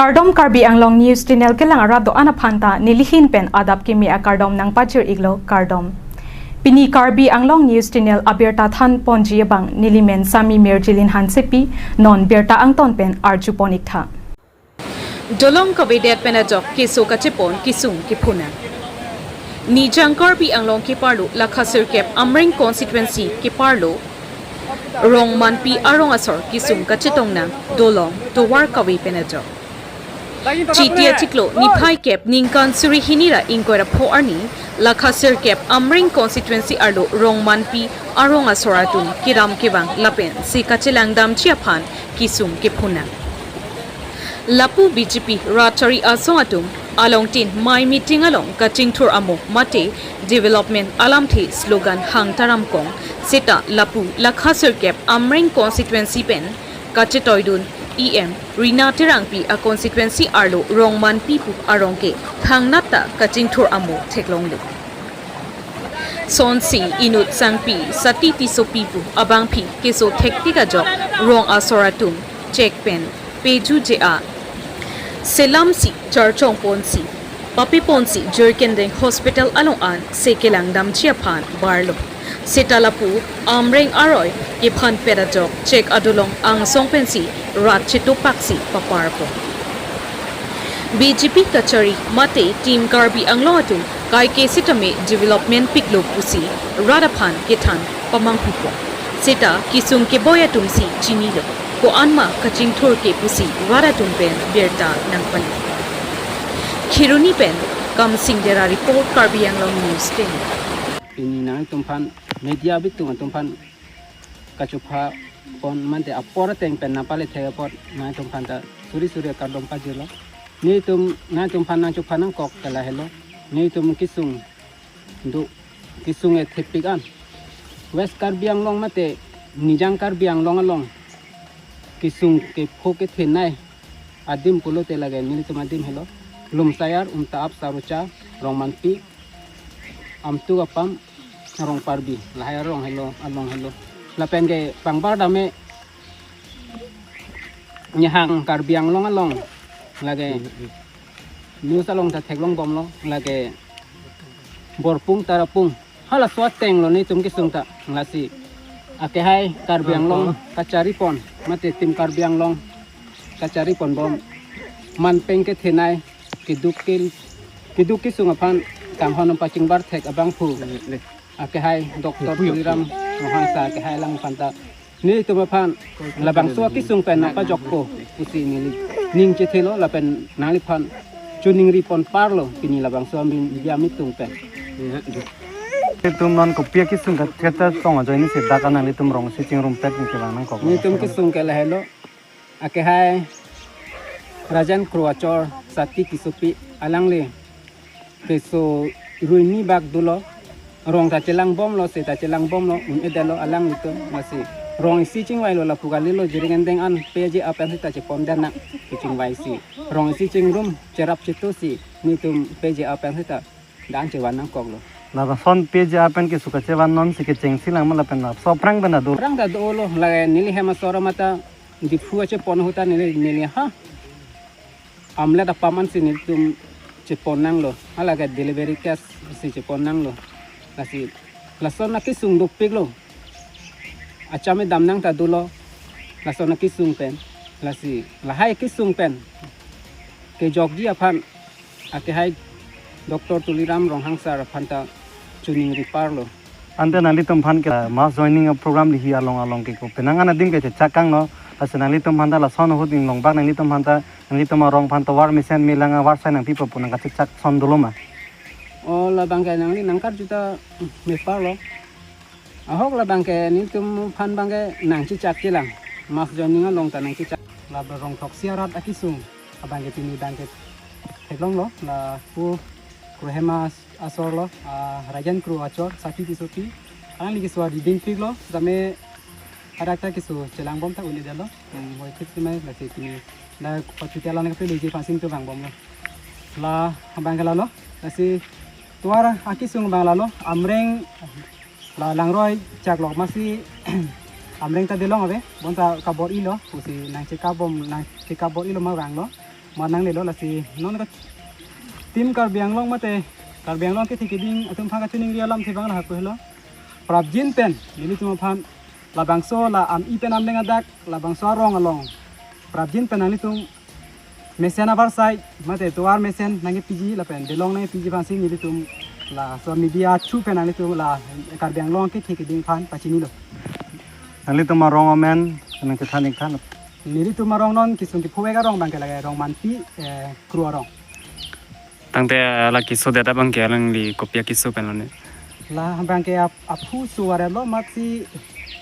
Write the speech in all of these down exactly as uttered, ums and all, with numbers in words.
Kardom, Karbi Anglong News Channel kelang arat do-an aphanta nelihin pen adap kimi akardom nangpajir-iklo, kardom. Pini Karbi Anglong News Channel abirta thanponji abang nelimen Sami Mirjilin Hansepi, non birta angton pen arjupon-iktha. Dolong kavedet pen ajok keso kachepon kesung kephunang. Nijang Karbi Anglong keparlo Lakha sirkep Amreng constituency keparlo Rongmanpi arong asor kesung kachetongnang dolong tovar kave pen ajok. Chiti achiklo niphai kep ningkan suri hini ra ingkoi ra pho arni Lakha sirkep Amreng constituency arlo Rongmanpi arong asor atum kedam kevang lapen se kachelangdamji aphan kesung kephunang. Lapu B J P rat chari asong atum alongtin mei meeting along kachingthur amo mate development alamthe slogan hang taramkong seta lapu Lakha sirkep Amreng constituency pen kachetoidun E M Rina Terangpi a constituency arlo Rongmanpi pu arong ke thangnat ta kachingthur amo theklongle. Sonsi inut sangpi Sati Tissopi pu abangpi keso thektik ajok rong asor atum chek pen pejuje a selamsi charchongponsi papiponsi Jirikindeng Hospital along an se kelangdamji aphan barlo. Seta lapu Amreng aroi kephanpet ajok chek adolong angsong pensi rat chetopaksi paparpo. B J P kachari mate Team Karbi Anglong atum kaike sitame development piklo pusi rat aphan kethan pamanghupo. Seta kesung keboi atumsi chinilo, ko-anma kachingthur ke pusi rat atum pen birta nangpani. Kheroni pen Kamsing Dera report, Karbi Anglong News Channel. Pini nangtumphan media bitung atumphan kachophapon mante apor ateng pen nangpale thek apot nangtumphan ta suri suri kardom pajirlo. Netum nangtumphan nangchopha nangkok ke lahelo. Netum kesung do, kesung e thepik an. West Karbi Anglong mate Nijang Karbi Anglong along kesung kepho kethenei adim pulote lake nelitum adim helo. Lumsayar, Umta-ap, Sarucha, Rongmanpi, Amtuk Apam, Rongparbi, lahai arong helo, along helo. Lapen ke pangbar dame nihang Karbi Anglong along lake news along ta theklongbomlo, lake Borpung Tarapung halaso atenglo netum kesung ta, lasi akehai Karbi Anglong kacharipon mate Team Karbi Anglong kachariponbom manpeng kethenei keduk ke, keduk kesung aphan kanghon pachingbar thek abangphu akehai Doctor Tuliram Ronghang sir akehai alangphan ta netum aphan labangso akesung pen nangpajokpo pusi neli ning chethelo lapen nangliphan choningri ponparlo pini labangso amin dia mitung pen. Netum non kopi akesung kachetong ajoine si dak nanglitum rong isi chingrumpet nangkelang nangkok. Netum kesung ke lahelo, akehai Rajen Kro achor Sati Tissopi alangli keso ruini bak dolo, rong ta chelangbomlo, se ta chelangbomlo, un-edetlo alanglitum, lasi rong isi chingvailo, lapu kalilo Jirikindeng an peje apen sita chepon dana kechingvaisi, rong isi chingrum cherap chetosi netum peje apen sita dan chevan nangkoklo. Lason peje apen keso kachevan non si kechengsi lang ma lapen laso aphrang pen ado? Aphrang ta dolo, lake neli hem asor mata Diphu achepon ahut ta neli, neli ha amlet apam ansi netum chepon nanglo, halake delivery case si chepon nanglo. Lasi lason akesung dopiklo, acham edam nang ta dolo, lason akesung pen, lasi lahai kesung pen kejokji aphan akehai Doctor Tuliram Ronghang sir aphan ta choningri parlo. Ante nanglitumphan ke mass joining a program lihi along along ke ko penang an adim ke chechak kangno, lasi nanglitumphan ta lason ahut inglongbak nanglitumphan ta, nanglitum arong aphan ta tovar mesen melang avarsai nangpipo pu nangkachechak ason dolo ma? O, labang ke nangli nangkarju ta meparlo. Ahok labang ke netum aphan abang ke nangchechak chelang. Mass joining along ta nangchechak. Labang rong throksi arat akesung abang ke pini abang ke theklonglo, lapu Kro Hema asor lo, ah, Rajen Kro achor Sati Tissopi. Alangli keso adi dingpiklo, tame hadak ta keso chelangbom ta un-edetlo. Hmm, hoi thik sima lasi pini la hospital along ke pele ji phangsing tu vangbomlo. La abang ke lalo, lasi tovar akesung abang lalo, Amreng la langroi chaklok masi Amreng ta delong ave, bonta kabor-ilo, pusi nangchekabom, nangchekabor-ilo ma vanglo. manang lelo lasi non ka Team Karbi Anglong mate Karbi Anglong kethe keding atum aphan kachiningri alam si bang lapu helo. Prapjin pen nelitum aphan labangso la ami pen amdeng adak labangso arong along prapjin pen nanglitum mesen avarsai mate tovar mesen nangkepiji lapen belong nangkepiji aphansi nelitum laso media through pen nanglitum la Karbi Anglong kethe keding aphan pachinilo. Nanglitum arong amen nangkethan ik than. Nelitum arong non kesung kephovek arong abangke lake Rongmanpi, eh, Kro arong. Tangte la kesodet abangke alangli kopi akeso pen lo ne? La abangke ap-, aphu so aret lo, amatsi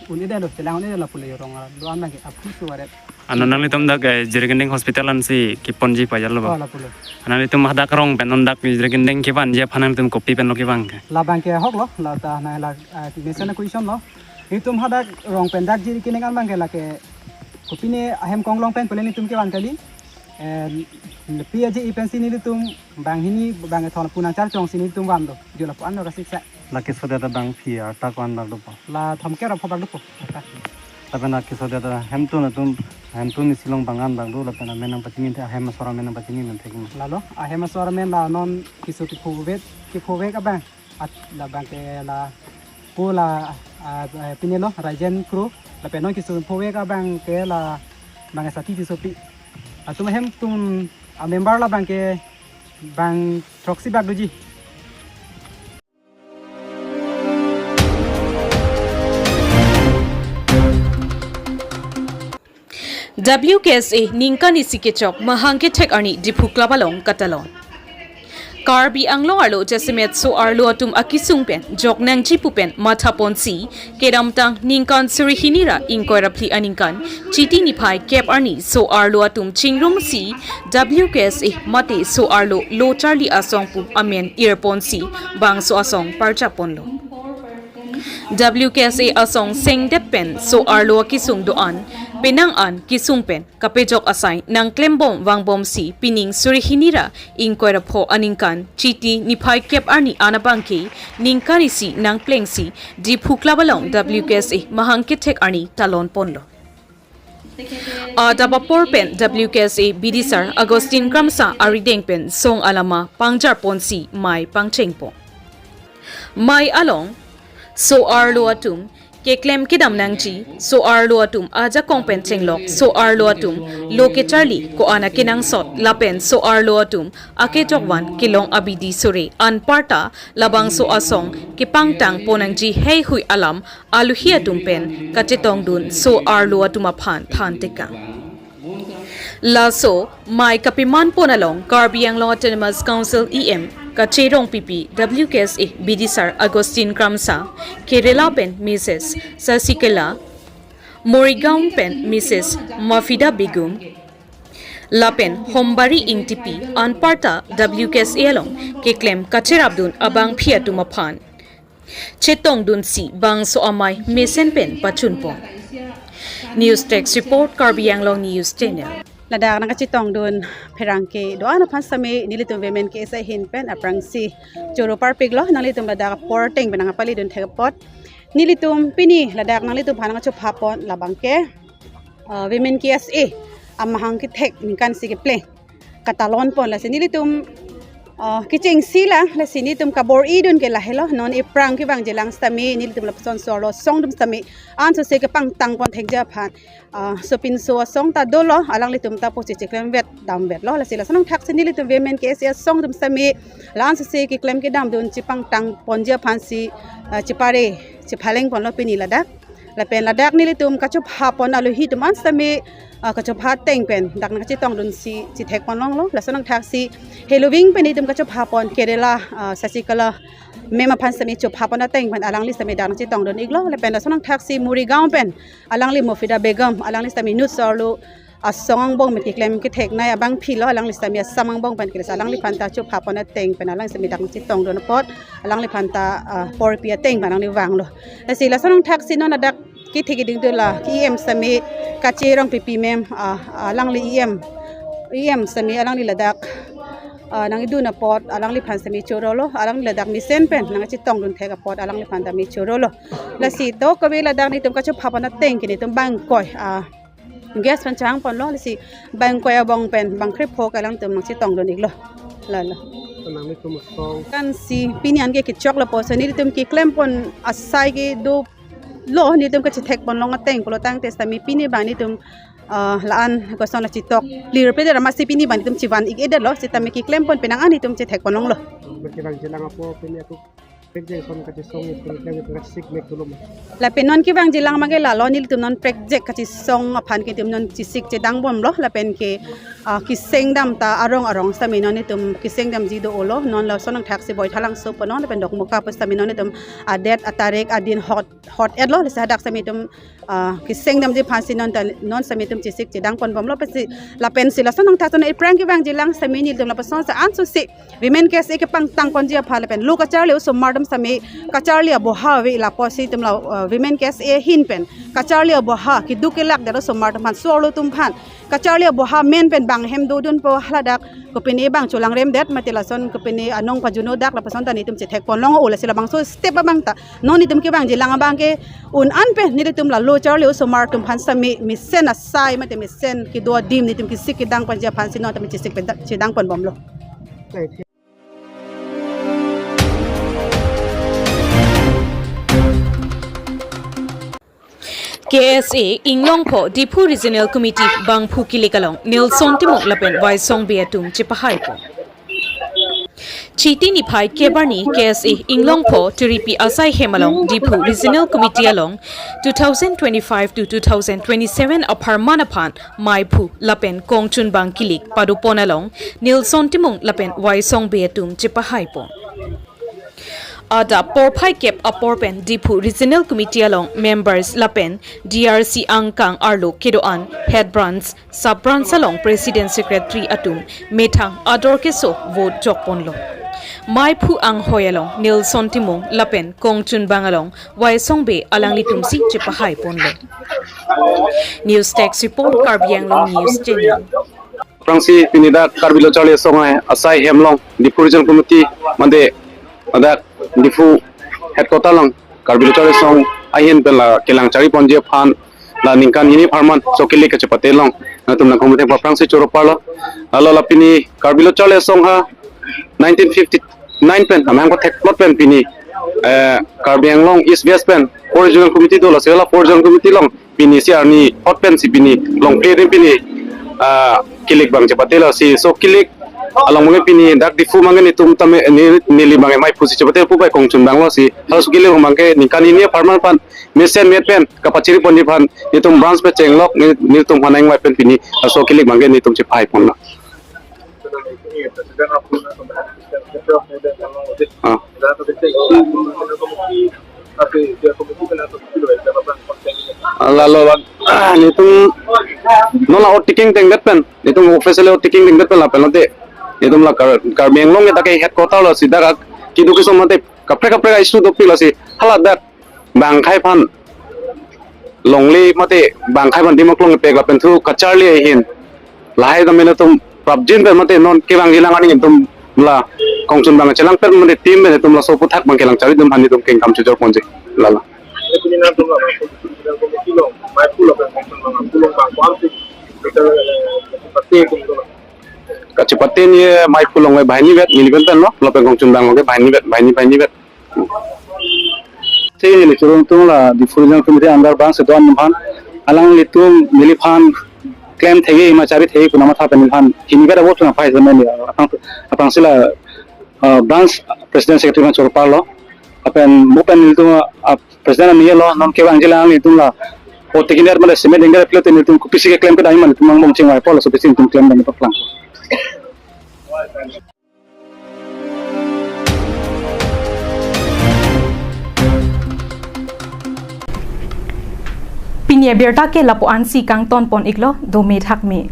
un-edet lo, chelang un-edet lo pule arong arat lo, abangke aphu so aret. Ano nanglitum dak, eh, Jirikinding Hospital ansi keponji pajal lo ba? Oh, lapulo. Nanglitum hadak arong pen non dak Jirikinding kevanji aphan nanglitum kopi pen lo kevang ke? Labangke ahok lo, la ta na la, eh, mesen a-question lo. Nelitum hadak arong pen dak Jirikinding abangke lake kopine ahem konglong pen pule nelitum kevan kali. Eh, P H G pensi nelitum banghini bangkethom pu nangchar chongsi nelitum van do. Jo lapu-an lo kasiksa. La kesodet abang phi arta ko-an bak dopo? La thomkep ra pho bak dopo. Lapen la kesodet ahemtun atum, ahemtun isi along bang-an bak do lapen amen nangpachini the, ahem asor amen nangpachini nang thek ma? Lalo, ahem asor amen la non keso kephovek, kephovek abang. At labangke lapu la, ah, eh, pine lo, Rajen Kro, lapen non keso phovek abangke la bang Sati Tissopi. Atum ahemtun a-member labangke bang throksi bak doji. W K S A ningkan isi kechok mahang kethek arni Diphu Club along katalon. Karbi Anglong arlo jasemet so-arlo atum akesung pen jok nangji pu pen mathaponsi kedamtang ningkan suri hini ra ingkoi ra phli aningkan Chiti niphai kep arni so-arlo atum chingrumsi W K S A mate so-arlo lo charli asong pu amen irponsi bangso asong parjaponlo. W K S A asong sengdet pen so-arlo akesung do-an penang an kesung pen kapejok asai nangklembom vangbomsi pining suri hini ra ingkoi ra pho aningkan Chiti niphai kep arni an abangke ningkan isi nangplengsi Diphu Club along W K S A mahang kethek arni talonponlo. Adap apor pen W K S A bidisar Augustine Kramsa arideng pen song alama pangjarponsi mei pangchengpo. Mei along so-arlo atum keklem kedam nangji, so-arlo atum ajakong pen chenglok, so-arlo atum lo kecharli ko-an akenangsot lapen so-arlo atum akejokvan kelong abidi sore anparta labangso asong kepangtangpon nangji heihui alam aluhi atum pen kachetongdun so-arlo atum aphan thantekang. Laso mei kapemanpon along Karbi Anglong Autonomous Council E M Kache Rongpipi, W K S A bidisar Augustine Kramsa, Kerala pen Missus Sasikala, Morigaon pen Missus Mafida Begum, lapen Hombari Ingtipi anparta W K S A along keklem kacherapdun abangpi atum aphan chetongdunsi bangso amei mesen pen pachunpon. News Desk Report, Karbi Anglong News Channel. Ladak nangkachetongdun pherangke do-an aphan sitame nelitum Women K S A ahin pen aphrangsi choro parpiklo, nanglitum ladak apor ateng pen nangpalidun thek apot. Nelitum pini ladak nanglitum aphan nangkachophapon labangke, uh, Women K S A amahang kethek ningkan isi kepleng katalonpon, lasi nelitum, uh, kechengsi lang, lasi nelitum kabor-idun ke lahelo, non ephrang kevangji lang sitame nelitum lapuson so-arlo asong atum sitame ansose kepangtangpon thekji aphan, uh, sopinso asong ta dolo, alanglitum ta pusi cheklemvet damvetlo, lasi lason angthaksi nelitum Women K S A asong atum sitame la ansose keklem kedamdun chepangtangponji aphansi, uh, chepare chephalengponlo pini ladak. Lapen ladak nelitum kachophapon aluhi atum an sitame, ah, kachopha ateng pen dak nangkachetongdunsi chethekponlonglo. Lason angthaksi heloving pen nelitum kachophapon Kerala, ah, Sasikala ma'am aphan sitame chophapon ateng pen alangli sitame dak nangchetongdun iklo. Lapen lason angthaksi Morigaon pen alangli Mofida Begum, alangli sitame inut so-arlo asong angbong pen keklem ketheknei abangpilo, alangli sitame Assam angbong pen ke, lasi alangliphan ta chophapon ateng pen alangli sitame dak nangchetongdun apot alangliphan ta, ah, porpi ateng pen alangli vanglo. Lasi lason angthaksi non ladak kethe kedingdun la E M sitame Kache Rongpipi ma'am, ah, alangli E M, E M sitame alangli ladak, ah, nangidun apot alangliphan sitame chorolo, alangli ladak mesen pen nangchetongdun thek apot alangliphan ta me chorolo. Lasi to kave ladak nelitum kachophapon ateng ke nelitum bangkoi, ah, Gas pen chehang ponlo, lasi bang koi abong pen bang krepho ke alangtum nangchetongdun iklo. Lalo. Nangli tum asong. Kan si pini an ke kechok lapuson nelitum keklem pon asai ke dolo, nelitum kachethek ponlong ateng pulo tangte sitame pini bang nelitum, ah, la-an koson la chetok clear pe dera masi pini bang nelitum chevan ik-edetlo, sitame keklem pon penang an nelitum chethek ponlonglo. Bagi bang jelang apo pini aku prekjak ason kachesong, prekjak ason kachesik mek dolo ma? Lapen non kevangjilang abangke lalo, nelitum non prekjak kachesong aphan ke nelitum non chesik chedang bomlo, lapen ke, ah, keseng dam ta arong arong sitame non nelitum keseng damji dolo, non lason nangthak si Boithalangso pu non lapen Dokmoka pu sitame non nelitum adet atarik adin hot hot-etlo, lasi hadak sitame nelitum, ah, keseng damji aphan si non ta, non sitame nelitum chesik chedang pon bomlo, pensi lapen si lason nangthak si non iphrang kevangjilang sitame nelitum lapuson sa anso si Women K S A kepangtang ponji aphan lapen lo kacharli osomar atum sitame kacharli aboha ave lapusi nelitum la, uh, Women K S A ahin pen kacharli aboha keduk kelak det osomar atum aphan, so-arlo atum aphan kacharli aboha men pen bang hem dodunpo, haladak kopine bang cholangrem det mate lason kopine anong pajuno dak lapuson ta nelitum chethek ponlong-o, lasi labangso step abang ta non nelitum kevangjilang abangke un an pen nelitum la lo charli osomar atum aphan sitame mesen asai mate mesen kedo adim nelitum kesik kedang ponji aphan si non tame chesik peda-, chedang pon bomlo. K S A Inglongpho Diphu Regional Committee bangphu kilik along Nelson Timung lapen Waisong Bey atum chepahai pon. Chiti niphai kep arni K S A Inglongpho Tiripi asai hem along Diphu Regional Committee along two thousand twenty-five to two thousand twenty-seven apharman aphan maiphu lapen kongchunbang kilik padopon along Nelson Timung lapen Waisong Bey atum chepahai pon. Adap porphai kep apor pen Diphu Regional Committee along members lapen D R C angkang arlo kedo-an head branch, sub branch along president secretary atum methang ador keso vote jok ponlo. Maiphu anghoi along Nelson Timung lapen kongchunbang along Waisong Bey alanglitum si chepahai ponlo. News Desk Report, Karbi Anglong News Channel. Aphrangsi pini dak Karbi Lo Charli Asong asai hem along Diphu Regional Committee mate dak Diphu headquarter along Karbi Lo Charli Asong ahin pen la kelang chari ponji aphan la ningkan hini apharman so kilik kachepate along nangtum nangkong methang aphrangsi choro parlo. Lalo la pini Karbi Lo Charli Asong ha nineteen fifty-nine pen amang ko thek plot pen pini, eh, Karbi Anglong East West pen four Regional Committee dolo, si la four Regional Committee along pini si arni hot pensi pini longple rim pini, ah, kilik bang chepatelo si. So kilik along mangke pini dak Diphu mangke netum tame ne, neli mangke maiphu si chepate pu bai kongchunbanglo si. Halaso kilik mangke ningkan hini apharman aphan mesen met pen kapachiri ponji aphan netum branch pe chenglok ne, netum aphan nangvai pen pini halaso kilik mangke netum chepahai ponlo. Ah. Lalo bang, ah, netum non la ot taking tengdet pen, netum officially ot taking tengdet pen lapen lote netum la Kar-, Karbi Anglong ke dak ke headquarter lo si dak keduk keso mate kaprek kaprek issue dopiklo si haladak bang akhei aphan longle mate bang akhei aphan dim aklong epek lapen thu kacharli ahin lahai dam netum prapjin pen mate non kevangjilang arni netum la kongchunbang chelang pen mate team pen netum laso aphuthak bang kelang chari atum aphan netum kengkam chojor ponji lalo. Kachepate ni maiphu along ke banghini vet, neli pen penlo, lapen kongchunbang along ke banghini vet, banghini, banghini vet. Te neli choro tung la Diphu Regional Committee under bang si do-an atum aphan, alanglitum neliphan klem thekji ma chari thekji pu amatha pen neliphan hini vet avo pu nangpahai semen ya. Aphrang, aphrangsi la, uh, branch president secretary aphan choro parlo. Lapen mo pen nelitum, uh, president ani lo, non kevangjilang alanglitum la ot taking det mate cement ingdet plot nelitum kopisi keklem kedam ma nelitum angbong chingvai polo, so pisi nelitum klem dam paklang. Pini abirta ke lapu-an si kangton pon iklo, dome thakme.